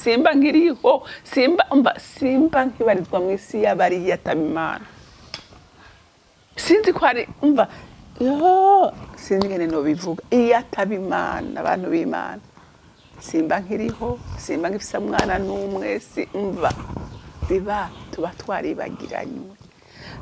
Simba nkiriho, simba mba, simba nkibarizwa mu isi y'abari yataba Imana. Sinzi ko hari umva yo, sinzi ingene nobivuga. Iyo ataba Imana, abantu b'Imana, simba nkiriho, simba nkifise umwana n'umwe, simva biba tuba twaribagiranywe.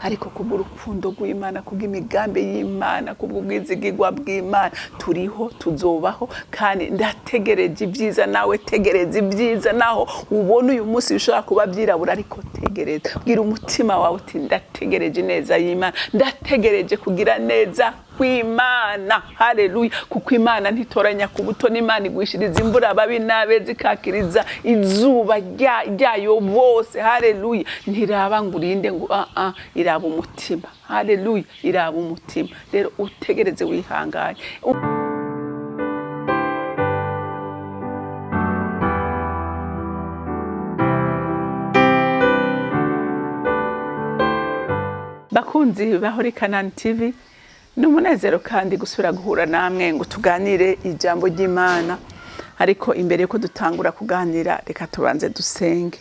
Ariko kubw'urukundo rw'Imana, kubw'imigambi y'Imana, kubw'ubwizigirwa bw'Imana, turiho, tuzobaho, kandi ndategereje ibyiza. Nawe tegereza ibyiza, naho ubona uyu munsi bishobora kuba byirabura, ariko tegereza. Bwira umutima wawe uti ndategereje ineza y'Imana, ndategereje kugira neza kw'Imana. Haleluya! Kuko Imana ntitoranya ku buto, n'Imana igwishiriza imvura ababi n'abeza, ikakiriza izuba ryayo bose. Haleluya! Ntiraba ngo urinde ngo ah ah, iraba umutima. Haleluya! Iraba umutima. Rero utegereze wihanganye. Bakunzi ba Holy Canaan TV, ni umunezero kandi gusubira guhura namwe ngo tuganire ijambo ry'Imana. Ariko imbere yuko dutangura kuganira, reka tubanze dusenge.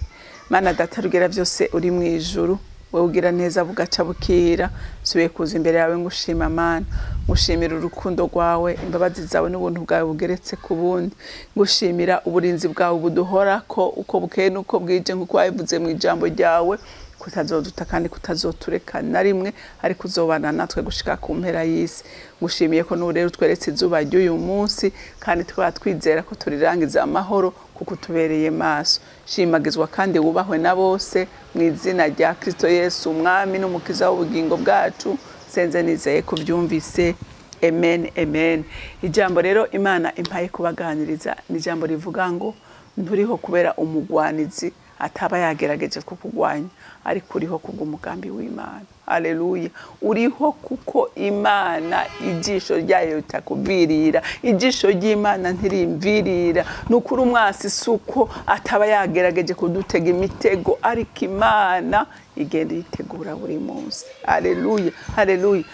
Mana Data rugira byose uri mu ijuru, wowe ugira neza bugaca bukira, subiye kuza imbere yawe ngushima Mana, ngushimira urukundo rwawe, imbabazi zawe n'ubuntu bwawe bugeretse ku bundi, ngushimira uburinzi bwawe buduhorako uko bukeye n'uko bwije, nk'uko wabivuze mu ijambo ryawe kutazoduta kandi kutazotureka na rimwe, ariko uzobana natwe gushika ku mpera y'isi. Ngushimiye ko n'ubu rero utweretse izuba ry'uyu munsi, kandi tukaba twizera ko turirangiza amahoro kuko utubereye maso. Shimagizwa kandi wubahwe na bose mu izina rya Kristo Yesu, umwami n'umukiza w'ubugingo bwacu. Senze nizeye kubyumvise. Amen, amen. Ijambo rero Imana impaye kubaganiriza ni ijambo rivuga ngo nturiho kubera umugwanizi ataba yagerageje kukugwanya, ariko uriho kubw'umugambi w'Imana. Haleluya! Uriho kuko Imana ijisho ryayo ritakuvirira, ijisho ry'Imana ntirimvirira. Ni ukuri umwasi si uko ataba yagerageje kudutega imitego, ariko Imana igenda iyitegura buri munsi. Haleluya, haleluya.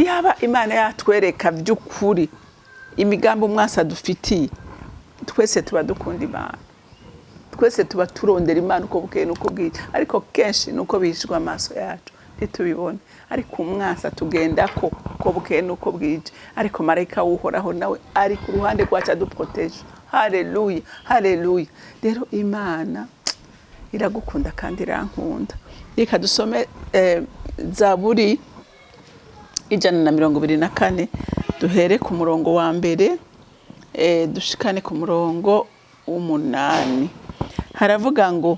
Yaba Imana yatwereka by'ukuri imigambi umwasi adufitiye, twese tuba dukunda Imana, twese tuba turondera Imana uko bukeye n'uko bwije, ariko kenshi nuko bihishwa amaso yacu ntitubibone. Ariko umwasi atugenda ko uko bukeye n'uko bwije, ariko marayika w'Uhoraho nawe ari ku ruhande rwacu aduproteje. Haleluya, haleluya. Rero Imana iragukunda kandi irankunda. Reka dusome Zaburi 124, duhere ku murongo wa mbere, dushikane ku murongo w'umunani. Haravuga ngo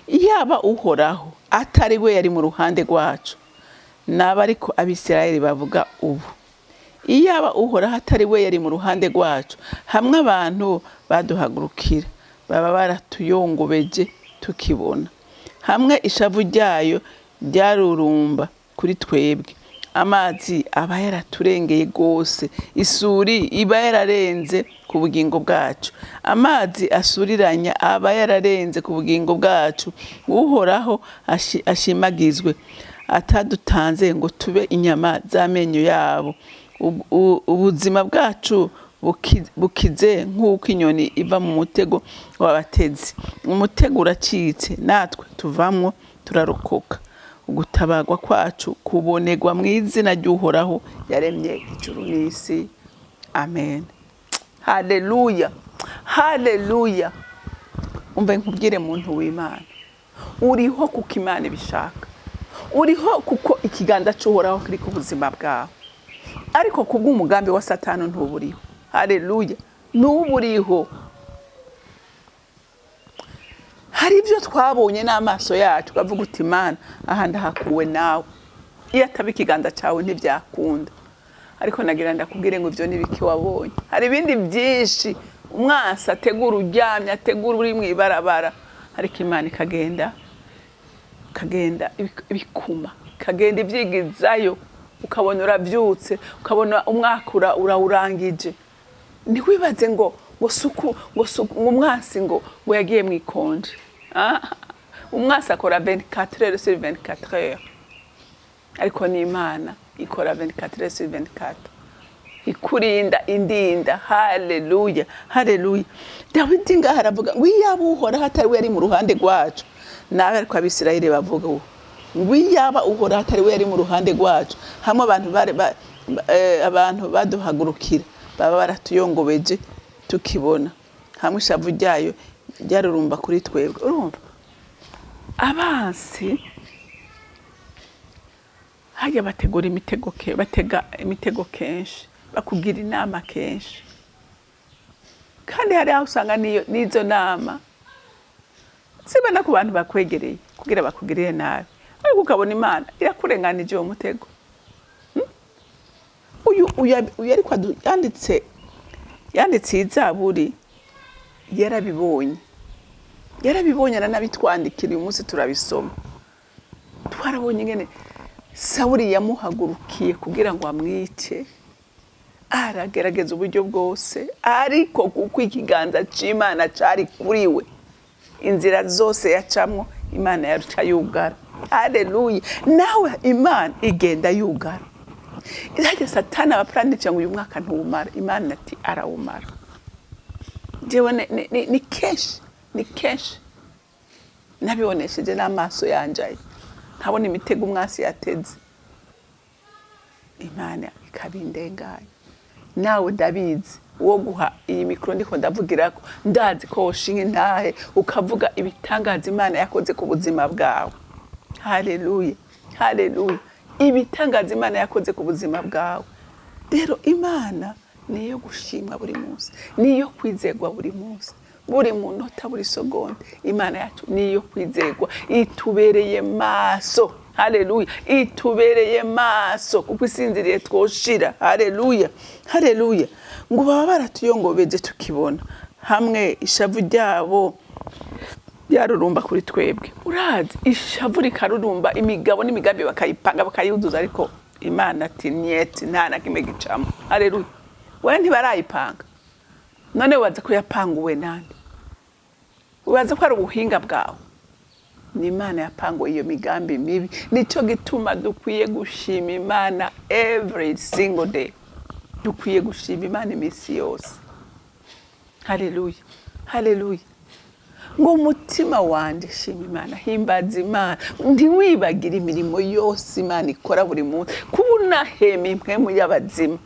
yaba Uhoraho atari we yari mu ruhande rwacu, naba ariko Abisirayeli bavuga ubu. Iyaba Uhoraho atari we yari mu ruhande rwacu, hamwe abantu baduhagurukira baba baratuyongobeje tukibona, hamwe ishavu ryayo ryarurumba kuri twebwe, amazi aba yaraturengeye gose, isuri iba yararenze ku bugingo bwacu, amazi asuriranya aba yararenze ku bugingo bwacu. Uhoraho ashimagizwe atadutanze ngo tube inyama z'amenyo yabo. Ubuzima bwacu bukize nk'uko inyoni iva mu mutego w'abatezi. Umutego uracitse, natwe tuvamwo turarokoka. Ugutabagwa kwacu kubonerwa mu izina ry'Uhoraho yaremye ijuru n'isi. Amen. Haleluya, haleluya. Umva nkubwire muntu w'Imana, uriho kuko Imana ibishaka, uriho kuko ikiganza cy'Uhoraho kiri ku buzima bwawe, ariko kubw'umugambi wa Satani ntuburiho. Haleluya, ntuburiho. Hari ibyo twabonye n'amaso yacu ukavuga uti Imana aha ndahakuwe nawe, iyo ataba ikiganza cyawe ntibyakunda. Ariko nagira ndakubwire ngo ibyo ni biki wabonye. Hari ibindi byinshi umwasi ategura uryamye, ategura uri mu ibarabara, ariko Imana ikagenda ibikuma, ikagenda ibyigizayo, ukabona urabyutse, ukabona umwaka urawurangije. Ntiwibaze ngo suku, ngo suku, ngo umwasi ngo yagiye mu ikonje. Umwasi akora 24 heures sur 24 heures, ariko ni Imana ikora 24 heures sur 24. ikurinda indinda. Haleluya, haleluya. Dawidi ngaha aravuga ngo iyaba Uhoraho atari we yari mu ruhande rwacu. Nawe ariko Abisirayeli bavuga ubu ngo iyaba Uhoraho atari we yari mu ruhande rwacu, hamwe abantu bari abantu baduhagurukira baba baratuyongobeje tukibona, hamwe ishavu ryayo ryarurumba kuri twebwe. Urumva abansi hajya bategura imitego, batega imitego kenshi, bakugira inama kenshi, kandi hari aho usanga n'izo nama ziba no ku bantu bakwegereye kugira bakugirire nabi, ariko ukabona Imana irakurenganije uwo mutego. Uyu ariko yanditse iyi zaburi, yarabibonye, aranabitwandikira. Uyu munsi turabisoma. Twarabonye ingene Sawuli yamuhagurukiye kugira ngo amwice, aragerageza uburyo bwose, ariko kuko ikiganza c'Imana cari kuri we, inzira zose yacamwo Imana yaruca yugara. Haleluya! Nawe Imana igenda yugara. Irajya Satani abaplanisha ngo uyu mwaka ntuwumara, Imana ati arawumara. Jewe ni kenshi nabibonesheje n'amaso yanje aya, nkabona imitego umwasi yateze, Imana ikabindenganya. Nawe ndabizi, uwo guha iyi mikoro ndiko ndavugirako, ndazi ko woshinga intahe ukavuga ibitangaza Imana yakoze ku buzima bwawe. Haleluya, haleluya! Ibitangaza Imana yakoze ku buzima bwawe. Rero Imana niyo gushimwa buri munsi, niyo kwizegwa buri munsi, buri munota, buri segonde. Imana yacu niyo kwizegwa, itubereye maso. Haleluya! Itubereye maso, kuko isinziriye twoshira. Haleluya, haleluya! Ngo baba baratuyongobeje tukibona, hamwe ishavu ryabo ryarurumba kuri twebwe. Urazi ishavu rikarurumba, imigabo n'imigambi bakayipanga, bakayuzuza, ariko Imana ati nyeti, nta na kimwe gicamo. Haleluya! We ntibarayipanga. None waza ko yapanguwe nande? Ubaza ko ari ubuhinga bwawe? Ni Imana yapanguye iyo migambi mibi. Nicyo gituma dukwiye gushima Imana every single day, dukwiye gushima Imana iminsi yose. Haleluya, haleluya! Ngo umutima wanje shima Imana, himbaza Imana, ntiwibagire imirimo yose Imana ikora buri munsi. Kuba unahema impwemu y'abazima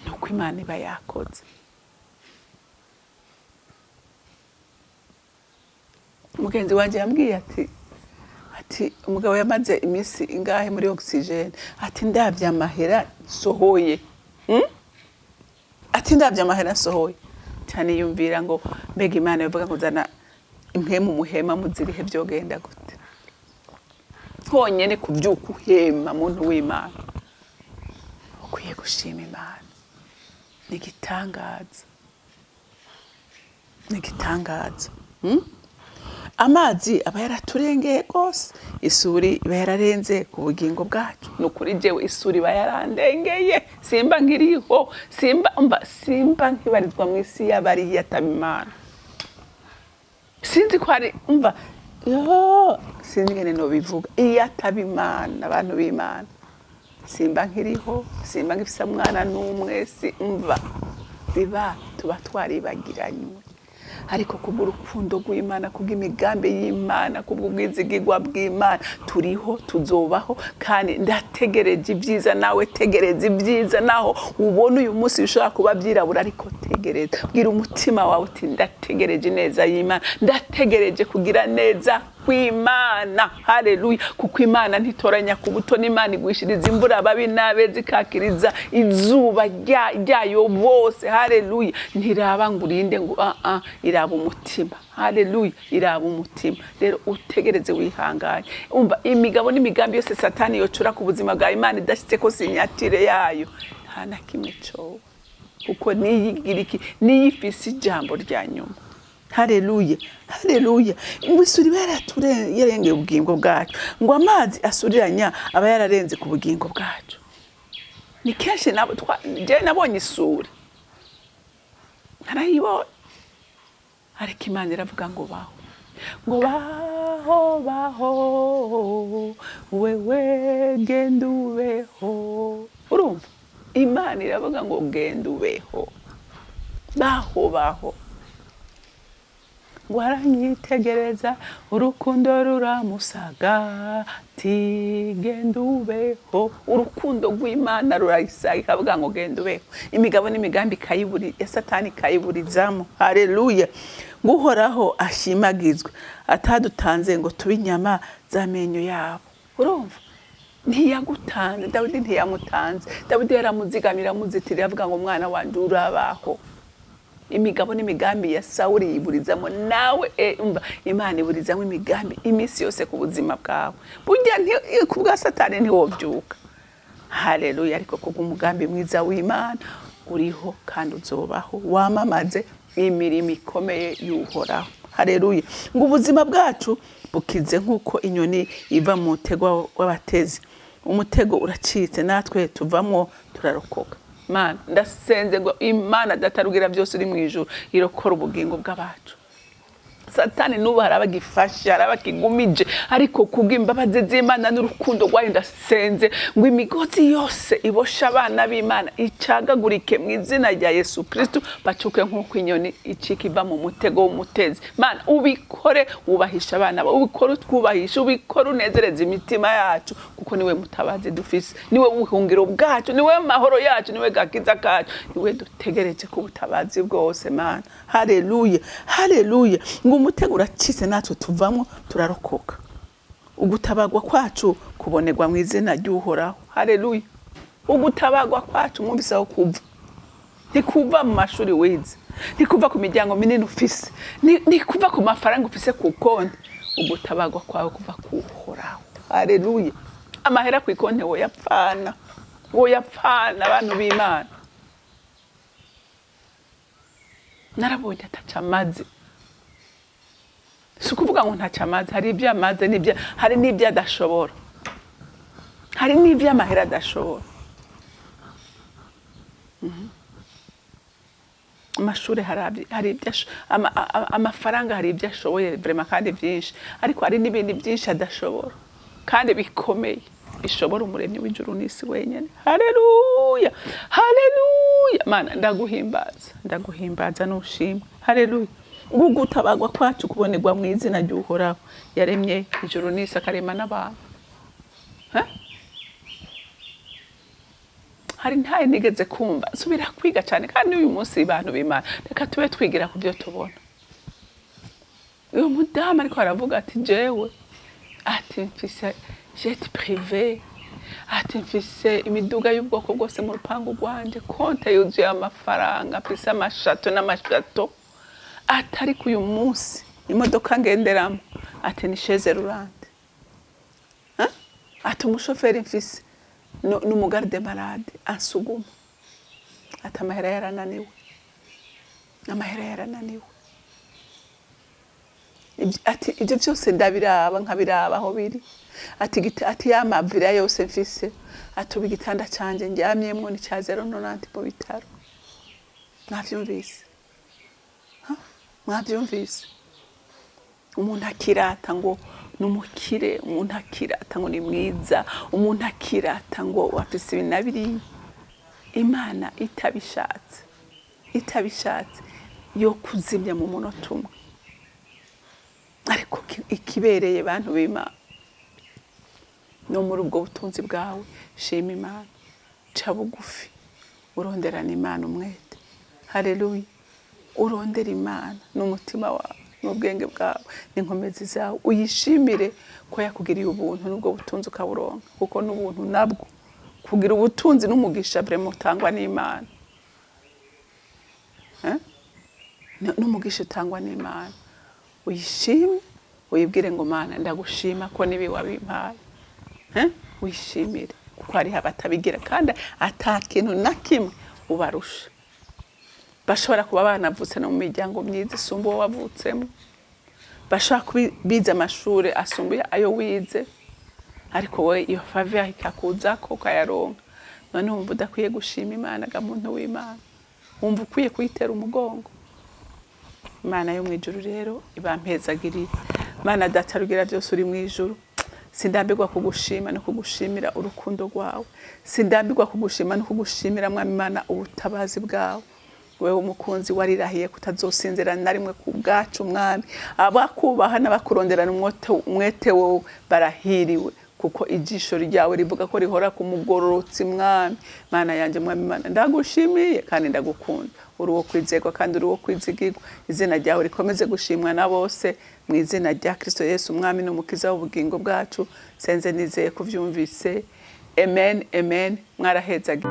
ni uko Imana iba yakoze. Mugenzi wanjye yambwiye ati umugabo yamaze iminsi ingahe muri oxygène, ati ndabye amahera nsohoye, Ati ndabye amahera nsohoye cyane, yumvira ngo mbega Imana yavuga ngo zana impwemu muhema muzirihe, byogenda gute? Honyine kubyuka uhema, muntu w'Imana, ukwiye gushima Imana. Ni igitangaza, ni igitangaza. Amazi aba yaraturengeye rwose, isuri iba yararenze ku bugingo bwacu. Ni ukuri jewe isuri iba yarandengeye, simba nkiriho, simba mba, simba nkibarizwa mu isi y'abariya ataba Imana. Sinzi ko hari umva yo, sinzi ingene nobivuga. Iyo ataba Imana, abantu b'Imana, simba nkiriho, simba nkifise umwana n'umwe, simva biba tuba twaribagiranywe. Ariko kubw'urukundo rw'Imana, kubw'imigambi y'Imana, kubw'ubwizigirwa bw'Imana, turiho, tuzobaho, kandi ndategereje ibyiza. Nawe tegereza ibyiza, naho ubona uyu munsi bishobora kuba byirabura, ariko tegereza. Bwira umutima wawe uti ndategereje ineza y'Imana, ndategereje kugira neza kw'Imana. Haleluya! Kuko Imana ntitoranya ku buto, n'Imana igwishiriza imvura ababi n'abeza, ikakiriza izuba ryayo bose. Haleluya! Ntiraba ngo urinde ngo ah ah, iraba umutima. Haleluya! Iraba umutima. Rero utegereze wihanganye. Umva, imigabo n'imigambi yose Satani yocura ku buzima bwawe, Imana idashyitse ko signature yayo, nta na kimwe coba, kuko niyigira iki, niyo ifise ijambo rya nyuma. Haleluya, haleluya! Ngo isuri iba yarengeye ubugingo bwacu, ngo amazi asuriranya aba yararenze ku bugingo bwacu. Ni kenshi jewe nabonye isuri, narayibonye, ariko Imana iravuga ngo baho, ngo baho, baho wewe, genda ubeho. Urumva Imana iravuga ngo genda ubeho, baho baho. Ngo aranyitegereza, urukundo ruramusaga, ati genda ubeho. Urukundo rw'Imana rurayisaga, ikavuga ngo genda ubeho. Imigabo n'imigambi ikayiburi ya Satani ikayiburizamo. Haleluya! Ngo Uhoraho ashimagizwe, atadutanze ngo tube inyama z'amenyo yabo. Urumva, ntiyagutanze Dawidi, ntiyamutanze Dawidi, yaramuzigamira, amuzitirira, avuga ngo umwana wanjye urabaho. Imigabo n'imigambi ya Sawuli yiburizamo nawe. Umva, Imana iburizamo imigambi iminsi yose ku buzima bwawe. Burya ku bwa Satani ntiwobyuka. Haleluya! Ariko kubw'umugambi mwiza w'Imana uriho kandi uzobaho, wamamaze imirimo ikomeye y'Uhoraho. Haleluya! Ngo ubuzima bwacu bukize nk'uko inyoni iva mu mutego w'abatezi. Umutego uracitse, natwe tuvamwo turarokoka. Mana, ndasenze ngo Imana Data rugira byose uri mu ijuru irokora ubugingo bw'abacu. Satani n'ubu hari abagifashe, hari abakigumije, ariko kubw'imbabazi z'Imana n'urukundo rwayo, ndasenze ngo imigozi yose ibosha abana b'Imana icagagurike mu izina rya Yesu Kristu, bacuke nk'uko inyoni icika iva mu mutego w'umutezi. Mana, ubikore wubahisha abana bawe, ubikore utwubahisha, ubikore unezereze imitima yacu, kuko niwe mutabazi dufise, niwe buhungiro bwacu, niwe mahoro yacu, niwe gakiza kacu, niwe dutegereje ku butabazi bwose. Mana, haleluya, haleluya! Ngo umutego uracitse, natwe tuvamwo turarokoka. Ugutabagwa kwacu kubonerwa mu izina ry'Uhoraho. Haleluya! Ugutabagwa kwacu, mwumvise aho kuva? Ntikuva mu mashuri wize, ntikuva ku miryango minini ufise, ntikuva ku mafaranga ufise ku konti. Ugutabagwa kwawe kuva ku Uhoraho. Haleluya! Amahera ku ikonti woyapfana, woyapfana. Abantu b'Imana, narabonye ataca amazi. Si ukuvuga ngo ntaca amazi, hari ibyo amaze n'ibyo, hari n'ibyo adashobora, hari n'ibyo amahera adashobora. Amashuri hari ibyo amafaranga hari ibyo ashoboye vraiment kandi byinshi, ariko hari n'ibindi byinshi adashobora kandi bikomeye, bishobora Umuremyi w'ijuru n'isi wenyine. Haleluya, haleluya! Mana, ndaguhimbaza, ndaguhimbaza, nushimwe. Haleluya! Ugutabagwa kwacu kubonerwa mu izina ry'Uhoraho yaremye ijuru n'isi, akarema n'abantu. Ha? Hari ntaye nigeze kumva, subira kwiga cyane. Kandi uyu munsi, bantu b'Imana, reka tube twigira ku byo tubona. Uyu mudamu ariko aravuga ati jewe, ati mfise jet privé, ati mfise imiduga y'ubwoko bwose mu rupangu rwanje, konte yuzuye amafaranga, mfise ama châteaux n'ama châteaux, ati ariko uyu munsi imodoka ngenderamo, ati ni chaise roulante. Ha? Ati umushoferi mfise ni umu garde malade ansuguma. Ati amahera yarananiwe, amahera yarananiwe. Ati ibyo byose ndabiraba, nkabiraba aho biri. Ati ati ya mavira yose mfise, ati ubu igitanda canje ndyamyemwo ni ca 0,90 mu bitaro. Mwavyumvise? Ha? Mwavyumvise? Umuntu akirata ngo ni umukire, umuntu akirata ngo ni mwiza, umuntu akirata ngo afise ibi na biriya. Imana itabishatse, itabishatse yo kuzimya mu munota umwe. Ariko ikibereye, bantu b'Imana, no muri ubwo butunzi bwawe shima Imana, ca bugufi, uronderana Imana umwete. Haleluya! Urondera Imana n'umutima wawe n'ubwenge bwawe n'inkomezi zawe, uyishimire ko yakugiriye ubuntu n'ubwo butunzi ukaburonka, kuko n'ubuntu nabwo. Kugira ubutunzi n'umugisha vraiment utangwa n'Imana. Eh? N'umugisha utangwa n'Imana. Uyishime, uyibwire ngo Mana, ndagushima ko nibi wabimpaye. Eh? Wishimire, kuko hariho abatabigira kandi ata kintu na kimwe ubarusha. Bashobora kuba banavutse no mu miryango myiza isumba uwo wavutsemo, bashobora kuba bize amashuri asumbuye ayo wize, ariko wowe iyo faveur ikakuzako ukayaronka. None wumva udakwiye gushima Imana ga muntu w'Imana? Wumva ukwiye kuyitera umugongo? Imana yo mu ijuru rero ibampezagirire. Mana Data rugira byose uri mu ijuru, Sindambirwa kugushima no kugushimira urukundo rwawe. Sindambirwa kugushima no kugushimira, Mwami Imana, ubutabazi bwawe. Wewe umukunzi warirahiye kutazosinzira na rimwe ku bwacu, Mwami. Abakubaha n'abakuronderana umwete wowe barahiriwe, kuko ijisho ryawe rivuga ko rihora ku mugororotsi. Mwami Mana yanjye, Mwami Mana, ndagushimiye kandi ndagukunda. Uri uwo kwizerwa kandi uri uwo kwizigirwa. Izina ryawe rikomeze gushimwa na bose. Mu izina rya Kristo Yesu, Umwami n'Umukiza w'ubugingo bwacu, senze nizeye kuvyumvise. Amen, amen. Mwarahezage.